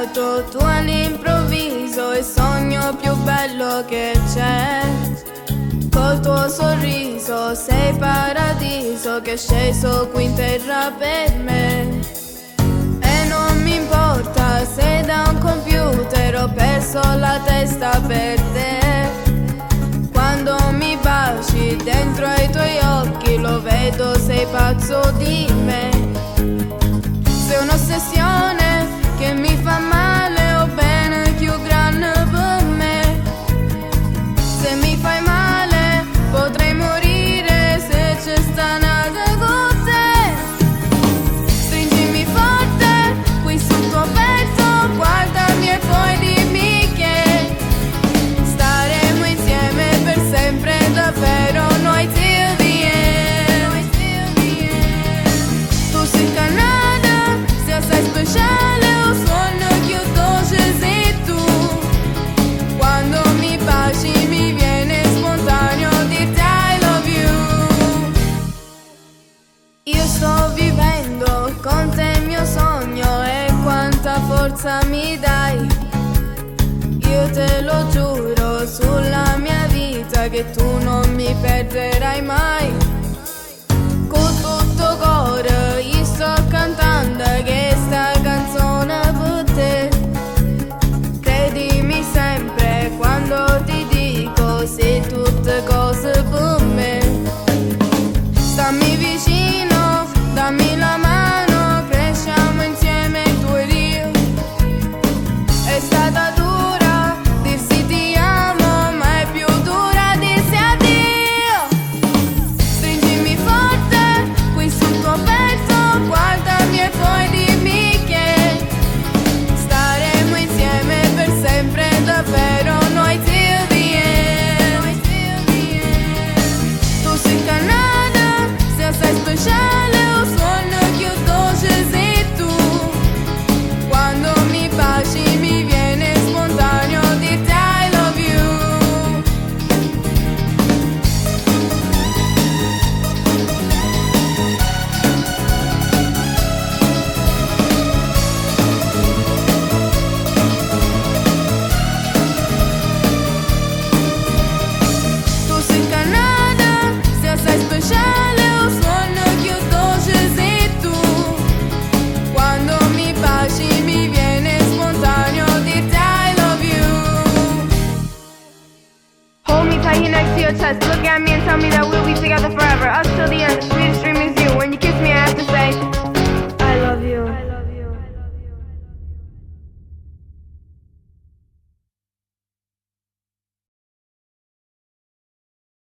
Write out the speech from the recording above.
incontrato tu all'improvviso, il sogno più bello che c'è. Col tuo sorriso sei paradiso che è sceso qui in terra per me. E non mi importa se da un computer ho perso la testa per te. Quando mi baci dentro ai tuoi occhi lo vedo, sei pazzo di me. Sei un'ossessione che mi fa male o bene più grande per me. Se mi fai male potrei morire se c'è sta nata con te. Stringimi forte qui sul tuo petto, guardami e poi dimmi che staremo insieme per sempre davvero noi till the end. Tu sei Canada, se sei speciale, o suono che dolce sei tu. Quando mi baci mi viene spontaneo dirti I love you. Io sto vivendo con te il mio sogno e quanta forza mi dai. Io te lo giuro sulla mia vita che tu non mi perderai mai. Con tutto cuore io sto cantando questa canzone per te. Credimi sempre quando ti dico sei tutte cose per me. Stammi vicino, dammi la mano, cresciamo insieme tu ed io. È stata dura dirsi ti amo, ma è più dura dirsi addio. Stringimi forte qui sul tuo petto, guardami e poi dimmi che staremo insieme per sempre davvero noi till the end. Tu sei Canada, se sei speciale, o suono che dolce sei tu. Quando mi baci mi viene spontaneo dirti I love you. Tu sei Canada, se sei speciale, o suono che dolce sei tu. Quando mi baci mi viene spontaneo dirti I love you. Hold me tight here next to your chest. Look at me and tell me that we'll be together forever. Us till the end.